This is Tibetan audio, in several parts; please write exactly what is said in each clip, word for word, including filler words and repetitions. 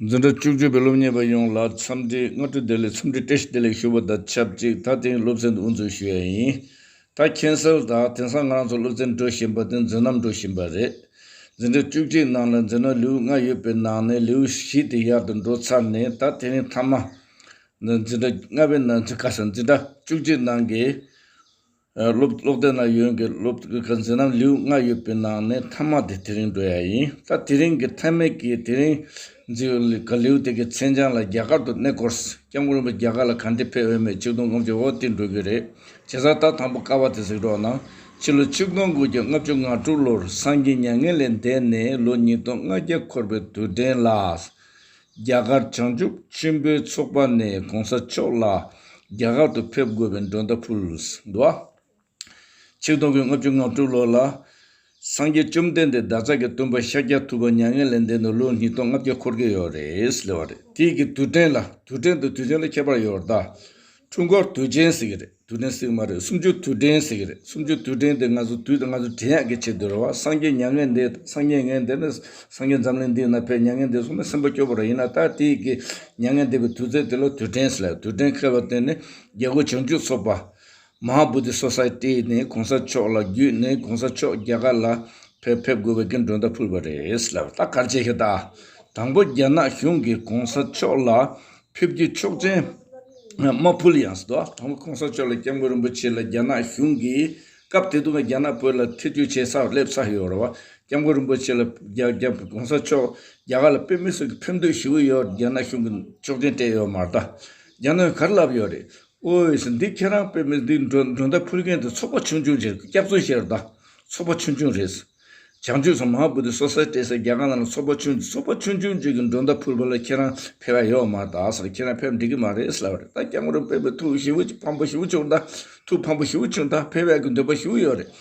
འཛིན་གྲྭ་བཅུ་གཅིག་པའི་སློབ་གཉེར་བ་ཡོངས་ལ་འཚམས་འདྲི་སྔ་དྲོ་བདེ་ལེགས། འཚམས་འདྲི་བཀྲ་ཤིས་བདེ་ལེགས་ཞུ་བ་དང་ཆབས་ཅིག་ད་ཐེངས་སློབ་ཚན་དབུ་འཛུགས་ཞུ་ཡ་ཡིན། ད་ཁྱེད་ཚོ་ད་དེང་སང་ང་རང་ཚོ་སློབ་ཚན་འགྲོ་བཞིན་པ་དེ་མཛད་རྣམ་འགྲོ་བཞིན་པ་རེད། འཛིན་གྲྭ་བཅུ་གཅིག་ནང་ལ་མཛད་རྣམ་ལེའུ་ལྔ་ཡོད་པའི་ནང་ནས་ལེའུ་བཞི་དེ་ཡར་དུ་འགྲོ་ཚར་ནས། ད་དེ་རིང་མཐའ་མ་འཛིན་གྲྭ་ལྔ་པའི་ནང་ཚན་ཁ་སང་འཛིན་གྲྭ་བཅུ་གཅིག་ནང་གི་སློབ་སློབ་སྡེ་ནང་ཡོད་མཁན་སློབ་མཛད་རྣམ་ལེའུ་ལྔ་ཡོད་པའི་ནང་ནས་མཐའ་མ་དེ་དེ་རིང་འགྲོ་ཡ་ཡིན། ད་དེ་རིང་གི་མཐའ་མའི་གི་དེ་རིང་འཛིན་ག་ལེའུ་དེ་གི་མཚན་བྱང་ལ་རྒྱ་གར་དུ་གནས་སྐོར། སྐྱབས་མགོན་རིན་པོ་ཆེ་རྒྱ་གར་ལ་ག་འདྲ་ཕེབས་ཡོད་མེད་ཆིག་སྟོང་དགུ་བརྒྱ་འོ་དེ་འགྲོ་གི་རེད། བྱས་ཙང་ད་དང་པོ་ཀ་བ་དེ་གཟིགས་རོགས་གནང་། ཕྱི་ལོ་ཆིག་སྟོང་དགུ་བརྒྱ་ལྔ་བཅུ་ང་དྲུག་ལོར་སངས་རྒྱས་མྱ་ངན་ལས་འདས་ནས་ལོ་ཉིས་སྟོང་ལྔ་བརྒྱ་འཁོར་བའི་དུས་དྲན་ལ། རྒྱ་གར་བྱང་ཆུབ་ཆེན་པོའི་ཚོགས་པ་ནས་གོང་ས་མཆོག་ལ་རྒྱ་གར་དུ་ཕེབས་དགོས་པའི་མགྲོན་བརྡ་ཕུལ་འདུག་ཆིག་སྟོང་དགུ་བརྒྱ་ལྔ་བཅུ་ང་དྲུག་ལོ་ལ། སངས་རྒྱས་བཅོམ་ལྡན་འདས་བདག་ཅག་གི་སྟོན་པ་ཤཱཀྱ་ཐུབ་པ་མྱ་ངན་ལས་འདས་ནས་ལོ་ཉིས་སྟོང་ལྔ་བརྒྱ་འཁོར་གྱི་ཡོད་རེད་ཟེར་བ་རེད། དེའི་གི་དུས་དྲན་ལ། དུས་དྲན་དང་དུས་ཆེན་ལ་ཁྱད་པར་ཡོད་རེད་ད། འཁྲུངས་སྐར་དུས་ཆེན་ཟེར་གྱི་རེད། དུས་དྲན་ཟེར་གྱི་མ་རེད། གསུམ་བཅུ་དུས་དྲན་ཟེར་གྱི་རེད། གསུམ་བཅུ་དུས་དྲན་དེ་ང་ཚོ་དུས་དང་ང་ཚོ་དྲན་ཡག་གི་ཆེད་དུ་རེད་བ། སངས་རྒྱས་མྱ་ངན་འདས། སངས་རྒྱས་མྱ་ངན་འདས་ནས་སངས་རྒྱས་འཛམ་གླིང་འདིའི་ནང་ཕེབས། མྱ་ངན་འདས་སོང་ན་སེམས་པ་སྐྱོ་པོ་རེད། ཡིན་ན་ད་དེའི་གི་མྱ་ངན་འདས་པའི་དུས་ཚོད་དེ་ལ་དུས་དྲན་ཟེར་ལ། དུས་དྲན་ཁེལ་བ་བརྟེན་ནས་རྒྱལ་སྒོ་བྱང་ཆུབ་ཚོགས་པ། མ་ཧཱ་བོ་དྷི་སོ་སའི་ཊི་ནས་གོང་ས་མཆོག་ལ་བརྒྱུད་ནས་གོང་ས་མཆོག་རྒྱ་གར་ལ་ཕེབས་ཕེབས་དགོས་པའི་གི་མགྲོན་བརྡ་ཕུལ་བ་རེད་ལབ། ད་ག་རེ་བྱས་ཤག་ད། དང་པོ་རྒྱ་ནག་གཞུང་གིས་གོང་ས་མཆོག་ལ་ཕེབས་རྒྱུའི་ཆོག་མཆན་མ་ཕུལ་ཡང་ཟེར་དོ། དང་པོ་གོང་ས་མཆོག་ལ། སྐྱབས་མགོན་རིན་པོ་ཆེ་ལ་རྒྱ་ནག་གཞུང་གིས། སྐབས་དེ་དུས་ང་རྒྱ་ནག་བོད་ལ་ཐེ་བྱུས་བྱས་ཚར་སླེབས་ཚར་ཡོད་རེད་བ། སྐྱབས་མགོན་རིན་པོ་ཆེ་ལ་རྒྱ་རྒྱ་གོང་ས་མཆོག་རྒྱ་གར་ལ་དཔེ་མི་སྲིད་ཀྱི་ཕེབས་འདོད་ཞེ་པོ་ཡོད། རྒྱ་ནག་གཞུང་གིས་ཆོག་མཆན་སྤྲད་ཡོད་མ་རེད་ད། རྒྱ་ནག་གིས་ག་རེ་ལབ་ཡོད་རེད། ཨོ་ཡེ་སི། འདི་ཁྱེད་རང་དཔེ་མི། འདི་མགྲོན་མགྲོན་བརྡ་ཕུལ་མཁན་དེ་ཚོགས་པ་ཆུང་ཆུང་ཅིག་སྐྱག་རྫུན་བཤད་རེད་ད། ཚོགས་པ་ཆུང་ཆུང་རེད། བྱང་ཆུབ་སམ་མ་ཧཱ་བོ་དྷི་སོ་སའི་ཊི་ཟེར་རྒྱ་གར་ནང་ལ་ཚོགས་པ་ཆུང་ཚོགས་པ་ཆུང་ཆུང་ཅིག་གི་མགྲོན་བརྡ་ཕུལ་བ་ལ་ཁྱེད་རང་ཕེབས་ཡ་ཡོད་མ་རེད་ད་ཟེར། ཁྱེད་རང་ཕེབས་འགྲིག་གི་མ་རེད་ཟེར་ལབ་རེད། ད་སྐྱབས་མགོན་རིན་པོ་ཆེ་ཐུགས་ཞེ་པོ་ཅིག་ཕངས་པོ་ཞེ་པོ་བྱུང་ད། ཐུགས་ཕངས་པོ་ཞེ་པོ་བྱུང་ད། ཕེབས་ཡ་གི་འདོད་པ་ཞེ་པོ་ཡོད་རེད།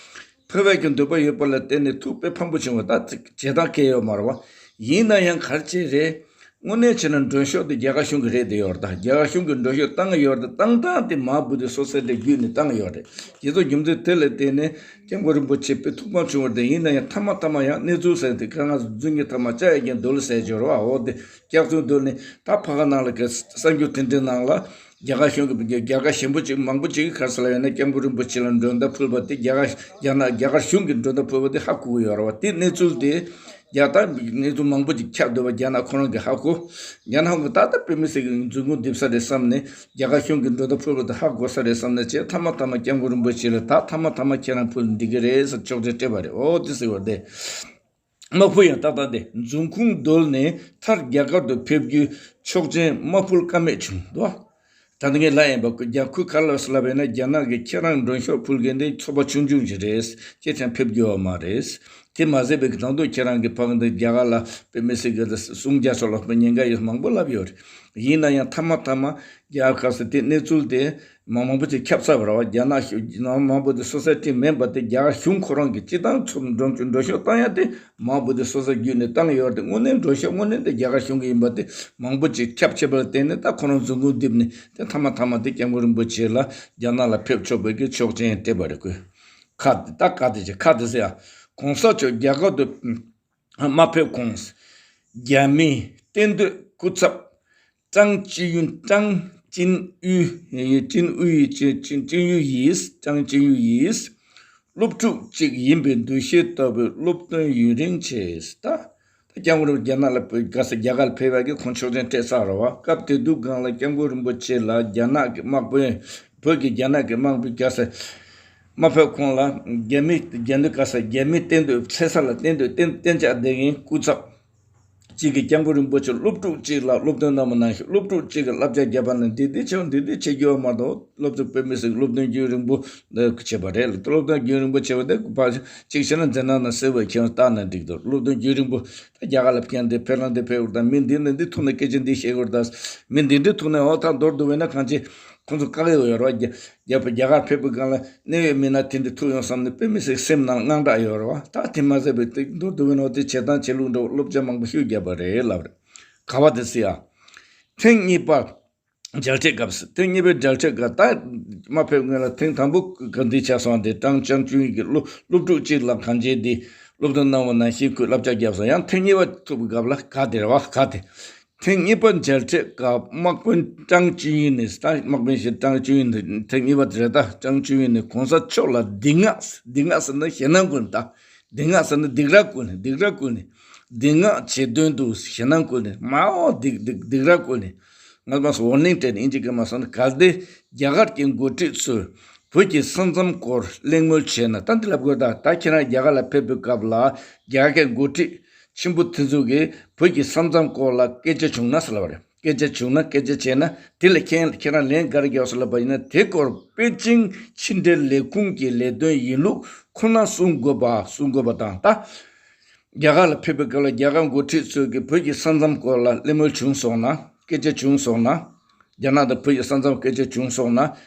ཕེབས་ཡ་གི་འདོད་པ་ཡོད་པ་ལ་བརྟེན་ནས་ཐུགས་དཔེ་ཕངས་པོ་བྱུང་བ་ད་བྱེད་སྟངས་གལ་ཡོད་མ་རེད་བ། ཡིན་ན་ཡང་ག་རེ་བྱས་རེད། དངོས་གནས་བྱས་ན་མགྲོན་ཤོག་དེ་རྒྱ་གར་གཞུང་གི་རེད་བསྡད་ཡོད་རེད་ད། རྒྱ་གར་གཞུང་གིས་མགྲོན་ཤོག་བཏང་གི་ཡོད་རེད་ད། བཏང་སྟངས་དེ་མ་ཧཱ་བོ་དྷི་སོ་སའི་ཊི་བརྒྱུད་ནས་བཏང་གི་ཡོད་རེད། དེ་ཚོ་རྒྱུ་མཚན་དེ་ལ་བརྟེན་ནས་སྐྱབས་མགོན་རིན་པོ་ཆེ་དཔེ་ཐུགས་ཕམ་བྱུང་བ་རེད། ཡིན་ན་ཡང་མཐའ་མ་མཐའ་མ་ཡང་གནས་ཚུལ་ཟེར་དེ་ཁ་ང་ཚོ་རྫུན་གྱི་མཐའ་མ་ལྕགས་ཡི་གྱལ་རྡོ་ལ་ཟེར་སྦྱོར་བ། འོ་དེ་སྐྱག་རྫུན་བརྡོལ་ནས། ད་ཕ་ག་ནང་ལ་གི་གསར་འགྱུར་དེ་འདྲའི་ནང་ལ་རྒྱ་གར་གཞུང་གི་རྒྱ་གར་གཞན་པ་ཅིག་མང་པོ་ཅིག་གིས་ག་རེ་ཟེར་ལབ་ཡོད་ན། སྐྱབས་མགོན་རིན་པོ་ཆེ་ལ་མགྲོན་བརྡ་ཕུལ་བ་དེ། རྒྱ་གར་རྒྱ་ནག་རྒྱ་གར་གཞུང་གིས་མགྲོན་བརྡ་ཕུལ་བ་དེ་ཧ་གོ་གི་ཡོད་རེད་བ། དེ་གནས་ཚུལ་དེ། རྒྱ་ད་གནས་ཚུལ་མང་པོ་ཅིག་ཁྱབ་འདུག་བ། རྒྱ་ནག་ཁོ་རང་གིས་ཧ་གོ། རྒྱ་ནག་གིས་ད་ལྟ་དཔེ་མི་སྲིད་ཀྱི་རྫུན་གོང་རྡིབ་ས་རེད་བསམ་ནས། རྒྱ་གར་གཞུང་གིས་མགྲོན་བརྡ་ཕུལ་བ་དེ་ཧ་གོ་ས་རེད་བསམ་ནས་བྱས། མཐའ་མ་མཐའ་མ་སྐྱབས་མགོན་རིན་པོ་ཆེ་ལ་ད་མཐའ་མ་མཐའ་མ་ཁྱེད་རང་ཕུལ་འགྲིག་གི་རེད་ཟེར་ཆོག་མཆན་སྤྲད་པ་རེད། འོ་དེ་ཟེར་བ་དེ། མ་ཕུལ་ཡང་ཏག་ཏག་དེ་རྫུན་གོང་བརྡོལ་ནས་མཐར་རྒྱ་གར་དུ་ཕེབས་རྒྱུའི་ཆོག་མཆན་མ་ཕུལ་ཀ་མེད་བྱུང་འདུག་ད་ལྟ་ངས་ལབ་ཡིན་པ། རྒྱ་ཁུ་ག་ལ་ལབ་ཡིན་ན། རྒྱ་ནག་གིས་ཁྱེད་རང་མགྲོན་ཤོག་ཕུལ་མཁན་དེ་ཚོགས་པ་ཆུང་ཆུང་ཞིག་རེད། ཁྱེད་ཚང་ཕེབས་རྒྱུ་ཡོད་མ་རེད། དེ་མ་ཟད་པའི་གི་དང་དུ་ཁྱེད་རང་གི་ཕ་གི་འདི་རྒྱ་གར་ལ་དཔེ་མི་སྲིད་གི་སྲུང་རྒྱ་ཕྱོགས་ལ་དཔེ་ཉེན་ཁ་ཡོད་མང་པོ་ལབ་ཡོད་རེད། ཡིན་ན་ཡང་མཐའ་མ་མཐའ་མ་རྒྱ་གར་ས་དེ་གནས་ཚུལ་དེ་མང་མང་པོ་ཅིག་ཁྱབ་ཚར་བ་རེད་བ། རྒྱ་ནག་གཞུང་མ་ཧཱ་བོ་དྷི་སོ་སའི་ཊི་མིན་པ་དེ་རྒྱ་གར་གཞུང་ཁོ་རང་གིས་སྤྱི་བཏང་ཚོ་མགྲོན་མགྲོན་ཤོག་བཏང་ཡ་དེ་མ་ཧཱ་བོ་དྷི་སོ་སའི་བརྒྱུད་ནས་བཏང་ཡོད་རེད། དངོས་གནས་མགྲོན་ཤོག་དངོས་གནས་དེ་རྒྱ་གར་གཞུང་གི་ཡིན་པ་དེ་མང་པོ་ཅིག་ཁྱབ་ཆེ་བ་ལ་བརྟེན་ནས། ད་ཁོ་རང་རྫུན་གོང་རྡིབ་ནས་དེ་མཐའ་མ་མཐའ་མ་དེ་སྐྱབས་མགོན་རིན་པོ་ཆེ་ལ་རྒྱ་ནག་ལ་ཕེབས་ཆོག་པའི་གི་ཆོག་མཆན་སྤྲད་པ་རེད། ཁོས་ཁ་དེ་ད་ག་དེ་བྱས། ཁ་དེ་ཟེར་ཡ། གོང་ས་མཆོག་རྒྱ་གར་དུ་མ་ཕེབས་གོང་རྒྱ་མིའི་གཏན་སྡོད་སྐུ་ཚབ་ཀྲང་ཅི་ཡུན། ཀྲང་ཅིན་ཡུ། ཅིན་ཡུ། ཅིན་ཅིན་ཅིན་ཡུ་ཡིས། ཀྲང་ཅིན་ཡུ་ཡིས་སློབ་ཕྲུག་ཅིག་ཡིན་པའི་འདུ་ཤེས་ལྟ་བུའི་སློབ་སྟོན་ཡུན་རིང་བྱས། ད་ད་སྐྱབས་མགོན་རྒྱ་ནག་ལ་ཕེབས། ག་ས་རྒྱ་གར་ལ་ཕེབས་པ་གི་ཁོང་ཆོག་མཆན་སྤྲད་ཚར་རེད་བ། སྐབས་དེ་དུས་སྒང་ལ་སྐྱབས་མགོན་རིན་པོ་ཆེ་ལ་རྒྱ་ནག་གི་དམག་དཔོན། བོད་ཀྱི་རྒྱ་ནག་གི་དམག་དཔོན་ག་ས་མ་ཕེབས་གོང་ལ་རྒྱ་མི་རྒྱ་འདི་ག་ས་རྒྱ་མི་གཏན་སྡོད་ཚེ་ས་ལ་གཏན་སྡོད་གཏན་གཏན་འཇགས་བསྡད་མཁན་སྐུ་ཚབ་ཅིག་གིས་སྐྱབས་མགོན་རིན་པོ་ཆེ་སློབ་ཕྲུག་ཅིག་ལ་སློབ་སྟོན་གནང་བ་ནང་བཞིན། སློབ་ཕྲུག་ཅིག་གིས་བསླབ་བྱ་བརྒྱབ་པ་ན་འདི་འདི་བྱེད། འདི་འདི་བྱེད་རྒྱུ་ཡོད་མ་གཏོགས། སློབ་ཕྲུག་དཔེ་མི་སྲིད་སློབ་སྟོན་རྒྱུན་རིང་པོ་བྱས་པ་རེད། སློབ་སྟོན་རྒྱུན་རིང་པོ་བྱས་པ་དེ་ཕར་གཅིག་བྱས་ན་འཛིན་གྲྭ་ནང་གསོལ་བ་ཁྱེར་བཏང་ན་འགྲིག་འདུག་སློབ་སྟོན་རྒྱུན་རིང་པོ། ད་རྒྱ་གར་ལ་ཕེབས་འདི་ཕེབས་ལ་འདི་ཕེབས་དང་། མི་འདི་ནི་འདི་ཐུག་ན་སྐད་ཆ་འདི་བཤད་དགོས་རེད་ད། མི་འདི་འདི་ཐུག་ན་འོ་ད་མདོར་བསྡུ་བས་ན་གང་ཅི་ཁོང་ཚོ་བཀག་ཡོད་ཡོད་རེད་བ། རྒྱ་རྒྱ་རྒྱ་གར་ཕེབས་པའི་སྒང་ལ་གནད་ཡོད་མི་སྣ་དེ་འདྲ་ཐུག་ཡོང་བསམ་ནས་དཔེ་མི་སྲིད་སེམས་ནང་དངངས་སྐྲག་ཡོད་རེད་བ། ད་དེ་མ་ཟད་པའི་དེ་མདོར་བསྡུ་བས་ན་འོ་དེ་བྱེད་སྟངས་བྱེད་ལུགས་འདྲ་བོ་སློབ་སྦྱོང་མང་པོ་ཞིག་བརྒྱབ་པ་རེད་ལབ་རེད། ག་བ་དེ་སི་ཡ། ཐེངས་གཉིས་པ་མཇལ་འཕྲད་སྐབས་སུ། ཐེངས་གཉིས་པའི་མཇལ་འཕྲད་སྐབས་ད་མ་ཕེབས་སྔོན་ལ་ཐེངས་དང་པོ་ག་འདི་ཆགས་སོང་། དེ་ཀྲང་ཅང་ཅུན་གྱི་སློབ་སློབ་ཕྲུག་ཅིག་ལ་གང་བྱས་འདི་སློབ་སྟོན་གནང་བ་ནང་བཞིན་ཁོས་བསླབ་བྱ་བརྒྱབ་སོང་། ཡང་ཐེངས་གཉིས་པ་ཐུག་པའི་སྐབས་ལ་ག་དེ་རེད་བ། ག་དེ། ཐེངས་གཉིས་པ་མཇལ་འཕྲད་སྐབས་དམག་དཔོན་ཀྲང་ཅུན་ཡིན་ནས། ད་དམག་དཔོན་ཞིག་ཀྲང་ཅུན་ཡིན་ནས་ཐེངས་གཉིས་པ་དེ་རེད། ད་ཀྲང་ཅུན་ཡིན་ནས་གོང་ས་མཆོག་ལ་སྡིག་བསྔལ། སྡིག་བསྔལ་ཟེར་ན་ཞེད་སྣང་སྐུལ་ནས། ད་སྡིག་བསྔལ་ཟེར་ན་སྡིགས་ར་བསྐུལ་ནས། སྡིགས་ར་བསྐུལ་ནས། སྡིག་བསྔལ་བྱེད་དོན་དུ་ཞེད་སྣང་སྐུལ་ནས། མའོ་སྡིག་སྡིག་སྡིགས་ར་བསྐུལ་ནས། ང་མ་སོ་ཝར་ནིང་སྤྲད་ནས། ཨིན་ཇི་སྐད་མ་སོང་ན། གལ་ཏེ་རྒྱ་གར་གྱི་འགོ་ཁྲིད་ཚོས་བོད་ཀྱི་ས་མཚམས་སྐོར་གླེང་མོལ་བྱས་ན། ད་འདི་ལབ་དགོས། ད་ད་ཁྱེད་རང་རྒྱ་གར་ལ་ཕེབས་པའི་སྐབས་ལ་རྒྱ་གར་གྱི་འགོ་ཁྲིད་ཆེན་པོ་དེ་ཚོ་གིས་བོད་ཀྱི་ས་མཚམས་སྐོར་ལ་སྐད་ཆ་བྱུང་ན་ཟེར་ལབ་པ་རེད། སྐད་ཆ་བྱུང་ན། སྐད་ཆ་བྱས་ན། དེ་ལ་ཁྱེད་ཁྱེད་རང་ལན་ག་རེ་རྒྱག་ཟེར་ལབ་པ་ཡིན་ན། དེ་སྐོར་པེ་ཅིང་ཕྱི་འབྲེལ་ལས་ཁུངས་ཀྱི་ལས་དོན་ཡིན་ལུགས་ཁོ་ན་གསུང་དགོས་པ། གསུང་དགོས་པ་དང་། ད་རྒྱ་གར་ལ་ཕེབས་པའི་སྐབས་ལ་རྒྱ་གར་འགོ་ཁྲིད་ཚོས་ཀྱི་བོད་ཀྱི་ས་མཚམས་སྐོར་ལ་གླེང་མོལ་བྱུང་སོང་ན། སྐད་ཆ་བྱུང་སོང་ན། རྒྱ་ནག་དང་བོད་ཀྱི་ས་མཚམས་སྐད་ཆ་བྱུང་སོང་ན།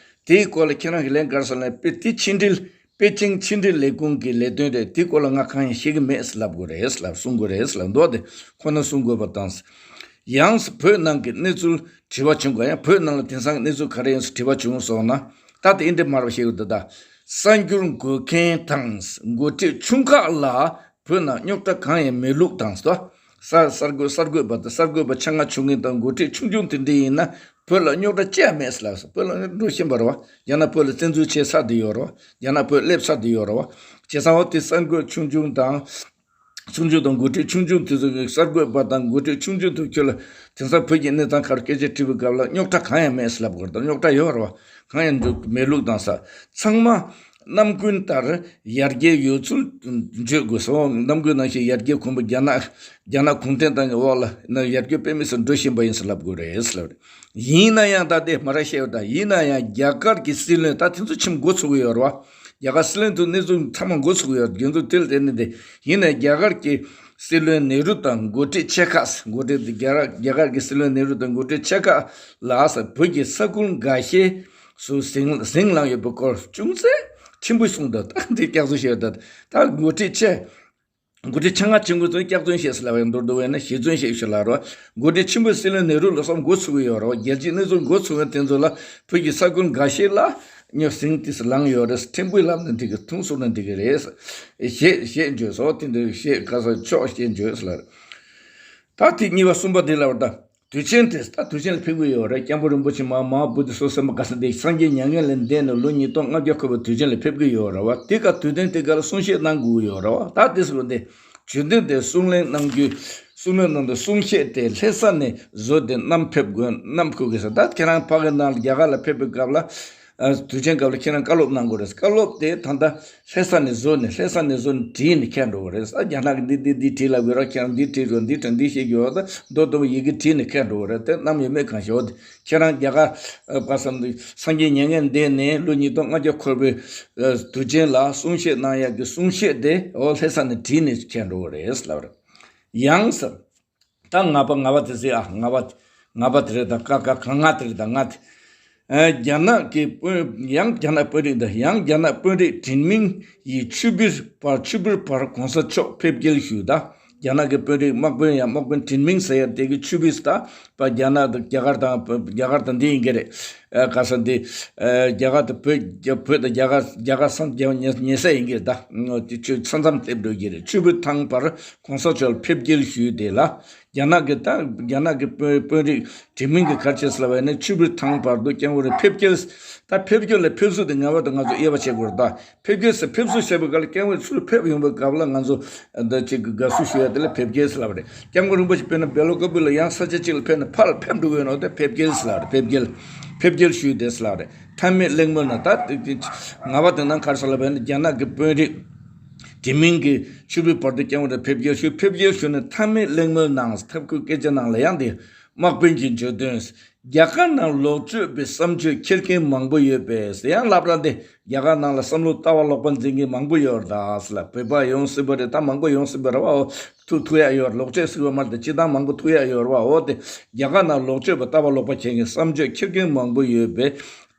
དེའི་སྐོར་ལ་ཁྱེད་རང་གིས་ལན་ག་རེ་ཟེར་ན། པེ་དེ་ཕྱི་འབྲེལ་པེ་ཅིང་ཕྱི་འབྲེལ་ལས་ཁུངས་ཀྱི་ལས་དོན་རེད། དེའི་སྐོར་ལ་ང་གང་ཡང་ཤེས་ཀྱི་མེད་ཟེར་ལབ་དགོས་རེད་ཟེར་ལབ། གསུང་དགོས་རེད་ཟེར་ལབ་འདུག་དེ་ཁོ་ན་གསུང་དགོས་པ་དང་། ཡང་བོད་ནང་གི་གནས་ཚུལ་དྲི་བ་བྱུང་ག་ཡང་བོད་ནང་ལ་དེང་སང་གནས་ཚུལ་ག་རེ་ཡིན་ཟེར་དྲི་བ་བྱུང་སོང་ན། ད་དེ་འདྲ་མར་བཤད་ཡོད་ད། ད་གསར་འགྱུར་འགོད་མཁན་དང་འགོ་ཁྲིད་ཆུང་ཁག་ལ་བོད་ནང་རྙོག་དྲ་གང་ཡང་མེད་ལུགས་དང་། གསར་གསར་འགོད་གསར་འགོད་པ་དང་། གསར་འགོད་པ་ཆ་ང་ཆུང་ངུ་དང་འགོ་ཁྲིད་ཆུང་ཆུང་དེ་འདྲ་ཡིན་ན་བོད་ལ་རྙོག་དྲ་ཅི་ཡང་མེད་ཟེར་ལབ་སོང་། བོད་ལ་འགྲོ་བཞིན་པ་རེད་བ། རྒྱ་ནག་བོད་ལ་བཙན་འཛུལ་བྱེད་ཚར་དུ་ཡོད་རེད་བ། རྒྱ་ནག་བོད་སླེབས་ཚར་དུ་ཡོད་རེད་བ། བྱས་ཙང་འོ་དེ་གསར་འགོད་ཆུང་ཆུང་དང་། ཆུང་ཆུང་དང་འགོ་ཁྲིད་ཆུང་ཆུང་དེ་ཚོ་གི་གསར་འགོད་པ་དང་འགོ་ཁྲིད་ཆུང་ཆུང་དེ་ཁྱོད་ལ་དེང་སང་བོད་ཀྱི་གནས་སྟངས་ཁར་སྐད་ཆ་དྲིས་པའི་སྐབས་ལ་རྙོག་དྲ་གང་ཡང་མེད་ཟེར་ལབ་དགོས་རེད། ད་རྙོག་དྲ་ཡོད་རེད་བ། གང་ཡང་འདུག་མེད་ལུགས་དང་ཟེར། ཚང་མ་རྣམ་ཀུན་ལྟར་ཡར་རྒྱས་ཡོད་ཚུལ་བརྗོད་དགོས་སོ། རྣམ་ཀུན་ནང་བཞིན་ཡར་རྒྱས་གོང་བུ་རྒྱ་ནག་རྒྱ་ནག་གུང་ཁྲན་ཏང་གི་འོག་ལ་ན་ཡར་རྒྱས་དཔེ་མི་སྲིད་འགྲོ་བཞིན་པ་ཡིན་ཟེར་ལབ་དགོས་རེད་ཟེར་ལབ་རེད། ཡིན་ན་ཡང་ད་དེ་མ་ར་བཤད་པ་དང་། ཡིན་ན་ཡང་རྒྱ་གར་གྱི་སྲིད་བློན། ད་དེ་ཚོ་ཁྱིམ་འགོ་ཚུགས་ཀྱི་ཡོད་རེད་བ། རྒྱ་གར་སྲིད་བློན་དུ་གནས་ཚུལ་ཚང་མ་འགོ་ཚུགས་ཡོད། རྒྱུ་མཚན་དེ་ལ་བརྟེན་ནས་དེ། ཡིན་ནའི་རྒྱ་གར་གྱི་སྲིད་བློན་ནེ་རུ་དང་འགོ་ཁྲིད་ཆེ་ཁག་འགོ་ཁྲིད་དེ་རྒྱ་གར་རྒྱ་གར་གྱི་སྲིད་བློན་ནེ་རུ་དང་འགོ་ཁྲིད་ཆེ་ཁག་ལ་ས་བོད་ཀྱི་ས་ཁུལ་འགའ་ཤས་སུ་ཟིང་ཟིང་ལངས་ཡོད་པའི་སྐོར་ཅུང་ཟད་ཆེན་པོ་གསུངས་འདུག་ད་འདི་སྐྱག་རྫུན་བཤད་ཡོད་ད། ད་འགོ་ཁྲིད་ཆེ། འགོ་ཁྲིད་ཆེ་ང་ཆེན་པོ་ཚོས་སྐྱག་རྫུན་བཤད་ཟེར་ལབ་པའི་མདོར་བསྡུ་བས་ན་ཞེ་རྫུན་བཤད་ཞུ་ལ་རོ། འགོ་ཁྲིད་ཆེན་པོས་སྲིད་བློན་ནེ་རུ་ལ་བསམ་འགོ་ཚུགས་ཀྱི་ཡོད་རོ། རྒྱལ་སྤྱིའི་གནས་ཚུལ་འགོ་ཚུགས་པའི་དེ་ཚོ་ལ་བོད་ཀྱི་ས་ཁུལ་འགའ་ཤས་ལ་ཉོ་ཟིང་ཏིས་ལངས་ཡོད་རེད། ཕྲན་བུའི་ལམ་ནས་འགྲིག་གི་ཐུང་སུ་ན་འགྲིག་གི་རེད། ཞེས་ཞེས་བརྗོད་སོ། དེ་འདྲ་ཞེས་ག་ས་ཕྱོགས་ཞེས་བརྗོད་ཟེར་ལ། ད་དེ་གཉིས་པ་གསུམ་པ་དེ་ལ་བར་ད། དུས་ཆེན་དེ་ད་དུས་ཆེན་ལ་ཕེབས་ཀྱི་ཡོད་རེད། སྐྱབས་མགོན་རིན་པོ་ཆེ་མ་མ་བུ་དེ་སོ་སེམས་པ་ག་ས་དེ་སངས་རྒྱས་མྱ་ངན་ལས་འདས་ནས་ལོ་ཉིས་སྟོང་ལྔ་བརྒྱ་འཁོར་བའི་དུས་ཆེན་ལ་ཕེབས་ཀྱི་ཡོད་རེད་བ། དེ་ག་དུས་སྟོན་དེ་ག་ལ་གསུང་བཤད་གནང་དགོས་ཀྱི་ཡོད་རེད་བ། ད་དེ་སོ་དེ་བརྗོད་དོན་དེ་གསུང་གླེང་གནང་རྒྱུ། གསུང་གླེང་གནང་དུས་གསུང་བཤད་དེ་ལྷ་ས་ནས་བཟོས་ཏེ་བསྣམས་ཕེབས་དགོས། བསྣམས་ཁུག་གི་ས། ད་ཁྱེད་རང་ཕ་གི་ནང་ལ་རྒྱ་གར་ལ་ཕེབས་པའི་སྐབས་ལ། ཨ། དུས་ཆེན་སྐབས་ལ་ཁྱེད་རང་བཀའ་སློབ་གནང་དགོས་རེད། བཀའ་སློབ་དེ་ད་ལྟ་ལྷ་ས་ནས་བཟོས་ནས། ལྷ་ས་ནས་བཟོས་ནས་བྲིས་ནས་འཁྱེར་འགྲོ་དགོས་རེད། ས་རྒྱ་ནག་གི་འདི་འདི་འདི་བྲིས་ལབ་ཡོད་ར། ཁྱེད་རང་འདི་བྲིས་དགོས། འདི་བྲིས། འདི་བཤད་ཀྱི་ཡོད་ད། མདོ་དུམ་བུ་ཡི་གེ་བྲིས་ནས་འཁྱེར་འགྲོ་དགོས་རེད། དེ་བསྣམས་ཡོད་མེད་གང་ཤེས། འོ་དེ་ཁྱེད་རང་རྒྱ་གར་ཨ་པ་སམ་དུ་སངས་རྒྱས་མྱ་ངན་འདས་ནས་ལོ་ཉིས་སྟོང་ལྔ་བརྒྱ་འཁོར་བའི་ཨ་དུས་ཆེན་ལ་གསུང་བཤད་གནང་ཡག་གི་གསུང་བཤད་དེ་འོ་ལྷ་ས་ནས་བྲིས་ནས་འཁྱེར་འགྲོ་དགོས་རེད་ལབ་རེད། ཡང་ས། ད་ལྔ་པ། ལྔ་པ་དེ་ཟེར་ཨ། ལྔ་པ། ལྔ་པ་དེ་རེད་ད། ཀ་ཀ་ག་ལྔ་དེ་རེད་ད། ལྔ་དེ། ཨ། རྒྱ་ནག་གི་དཔོན། ཡང་རྒྱ་ནག་དཔོན་རིགས་ད། ཡང་རྒྱ་ནག་དཔོན་རིགས་ཁྲིན་མིང་ཡིས་ཆུ་བིར་བར། ཆུ་བིར་བར་གོང་ས་མཆོག་ཕེབས་སྐྱེལ་ཞུས་ད། རྒྱ་ནག་གི་དཔོན་རིགས་དམག་དཔོན། ཡང་དམག་དཔོན་ཁྲིན་མིང་ཟེར་ཡ་དེ་གི་ཆུ་བིར་ད། པ་རྒྱ་ནག་དང་རྒྱ་གར་དང་། རྒྱ་གར་དང་འདི་ཡིན་གྱི་རེད། ཨ། ག་ས་འདི། ཨ། རྒྱ་གར་དང་བོད། བོད་དང་རྒྱ་གར། རྒྱ་གར་སང་རྒྱ་ཉེ་ཉེ་ས་ཡིན་གྱི་རེད་ད། དེ་ཆུ་ས་མཚམས་སླེབས་འགྲོ་གི་རེད། ཆུ་བིར་ཐང་བར་གོང་ས་མཆོག་ཕེབས་སྐྱེལ་ཞུས་དེ་ལ། རྒྱ་ནག་གི་ད་རྒྱ་ནག་གི་དཔོན་དཔོན་རིགས་ཁྲིན་མིང་གི་ག་རེ་བྱས་ལབ་པ་ཡིན་ན། ཆུ་བིར་ཐང་བར་དུ་སྐྱབས་མགོན་རིན་ཕེབས་སྐྱེལ། ད་ཕེབས་སྐྱེལ་ལ་ཕེབས་བསུ་དེ་ངེས་པར་དུ་ང་ཚོ་དབྱེ་བ་ཕྱེ་དགོས་རེད་ད། ཕེབས་སྐྱེལ་ཟེར། ཕེབས་བསུ་བྱས་པའི་སྐབས་ལ་སྐྱབས་མགོན་ཚུར་ཕེབས་ཡོང་བའི་སྐབས་ལ་ང་ཚོ་འདི་གཅིག་གི་དགའ་བསུ་ཞུ་ཡ་དེ་ལ་ཕེབས་སྐྱེལ་ཟེར་ལབ་པ་རེད། སྐྱབས་མགོན་རིན་པོ་ཆེ་དཔེར་ན་བེ་ལོ་ཀ་པུ་ལ་ཡང་ས་ཆ་གཅིག་ལ་ཕེབས་ནས་ཕར་ལ་ཕེབས་འགྲོ་གི་ཡོད་ནོ་དེ་ཕེབས་སྐྱེལ་ཟེར་ལབ་པ་རེད། ཕེབས་སྐྱེལ། ཕེབས་སྐྱེལ་ཞུས་དེ་ཟེར་ལབ་པ་རེད། མཐའ་མའི་གླེང་མོལ་ནང་ད་ལྔ་པ་དེ་ནང་ག་རེ་ཟེར་ལབ་པ་ཡིན་ན། རྒྱ་ནག་གི་དཔོན་རིགས་ཁྲིན་མིང་གིས་ཆུ་བིར་བར་དུ་སྐྱབས་མགོན་རིན་ཕེབས་སྐྱེལ་ཞུས། ཕེབས་སྐྱེལ་ཞུས་ནས་མཐའ་མའི་གླེང་མོལ་ནང་ཐབས་བཀོད་སྐད་ཆ་ནང་ལ་ཡང་དེ། དམག་དཔོན་གྱིས་བརྗོད་དོན། རྒྱ་གར་ནང་ལོག་སྤྱོད་པའི་བསམ་སྤྱོད་འཁྱེར་མཁན་མང་པོ་ཡོད་པས། ཡང་ལབ་ར་འདི། རྒྱ་གར་ནང་ལ་བསམ་བློ་ལྟ་བ་ལོག་པ་འཛིན་མཁན་མང་པོ་ཡོད་རེད་ད་ཟེར་ལ། བོད་པ་ཡོང་སྲིད་པ་རེད། ད་མང་པོ་ཡོང་སྲིད་པ་རེད་བ། འོ། ཐུག་ཐུག་ཡ་ཡོད། ལོག་སྤྱོད་ཟེར་བ་མ་རེད་ད། སྤྱི་བཏང་མང་པོ་ཐུག་ཡ་ཡོད་རེད་བ། འོ་དེ། རྒྱ་གར་ནང་ལོག་སྤྱོད་པ་ལྟ་བ་ལོག་པ་འཁྱེར་མཁན་བསམ་སྤྱོད་འཁྱེར་མཁན་མང་པོ་ཡོད་པས།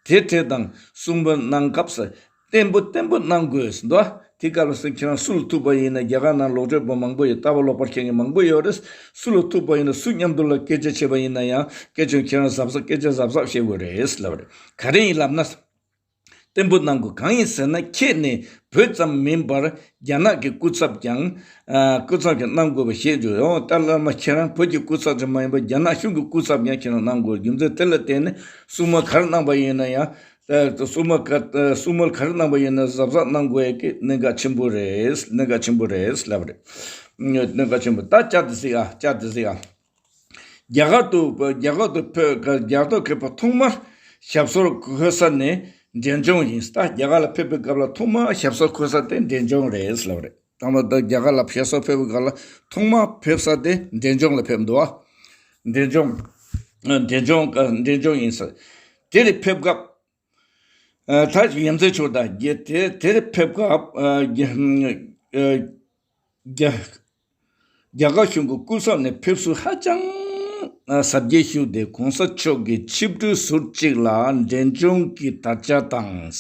དེ་འཕྲལ་དང་གསུང་འབུལ་གནང་སྐབས་སུ། བརྟན་པོ་བརྟན་པོ་གནང་དགོས་འདུག་དེ་སྐབས་སུ་ཁྱེད་རང་སུ་ལ་ཐུག་པ་ཡིན་ན། རྒྱ་གར་ནང་ལོག་སྤྱོད་པ་མང་པོ་ཡོད། ལྟ་བ་ལོག་པར་འཁྱེར་མཁན་མང་པོ་ཡོད་རེད། སུ་ལ་ཐུག་པ་ཡིན་ན། སུ་མཉམ་དུ་ལ་སྐད་ཆ་བྱས་པ་ཡིན་ན་ཡང་སྐད་ཆ་ཁྱེད་རང་གཟབ་གཟབ། སྐད་ཆ་གཟབ་གཟབ་བྱེད་དགོས་རེད་ལབ་རེད། ག་རེ་ཡིན་ལབ་ན། བརྟན་པོ་གནང་དགོས། གང་ཡིན་ཟེར་ན། ཁྱེད་ནི་བོད་ཙམ་མིན་པར་རྒྱ་ནག་གི་སྐུ་ཚབ་ཀྱང་ཨ་སྐུ་ཚབ་ཀྱང་གནང་དགོས་པ་ཞེས་བརྗོད། ཡང་ད་བླ་མ་ཁྱེད་རང་བོད་ཀྱི་སྐུ་ཚབ་ཙམ་མ་ཡིན་པར་རྒྱ་ནག་གཞུང་གི་སྐུ་ཚབ་ཀྱང་ཁྱེད་རང་གནང་དགོས། རྒྱུ་མཚན་དེ་ལ་བརྟེན་ནས་བསུ་མ་ག་རེ་གནང་པ་ཡིན་ན་ཡང་། ཨ་བསུ་མ་ག་ཨ་བསུ་མ་ག་རེ་གནང་པ་ཡིན་ན་གཟབ་གཟབ་གནང་དགོས་ཡ་གི་གནད་འགག་ཆེན་པོ་རེད། གནད་འགག་ཆེན་པོ་རེད་ལབ་རེད། གནད་འགག་ཆེན་པོ། ད་ལྕགས་དེ་གཟིགས་ཨ། ལྕགས་དེ་གཟིགས་ཨ། རྒྱ་གར་དུ་རྒྱ་གར་དུ་ཕེབས། རྒྱ་གར་དུ་ཕེབས་པ་ཐོག་མར་ཞབས་སོར་འཁོད་ས་ནི་འབྲས་ལྗོངས་ཡིན། ད་རྒྱ་གར་ལ་ཕེབས་པའི་སྐབས་ལ་ཐོག་མར་ཞབས་སོར་འཁོད་ས་དེ་འབྲས་ལྗོངས་རེད་ལབ་རེད། ད་མ་ད་རྒྱ་གར་ལ་ཞབས་སོར་ཕེབས་པའི་སྐབས་ལ་ཐོག་མར་ཕེབས་ས་དེ་འབྲས་ལྗོངས་ལ་ཕེབས་འདུག་ཨ། འབྲས་ལྗོངས། འབྲས་ལྗོངས། འབྲས་ལྗོངས་ཡིན་ས། དེ་ལ་ཕེབས་སྐབས། ཨ་ད་ཡ་མཚན་ཆོས་དང་རྒྱལ་དེ་དེར་ཕེབས་སྐབས། ཨ་རྒྱ་ཨ་རྒྱ་རྒྱ་གར་གཞུང་གི་སྐུ་ཚབ་ནས་ཕེབས་བསུ་ཧ་ཅང་ཨ་གཟབ་རྒྱས་ཞུས་ཏེ། གོང་ས་མཆོག་གི་ཆིབས་འགྲུལ་ཟུར་གཅིག་ལ་འབྲས་ལྗོངས་ཀྱི་དར་ཆ་དང་།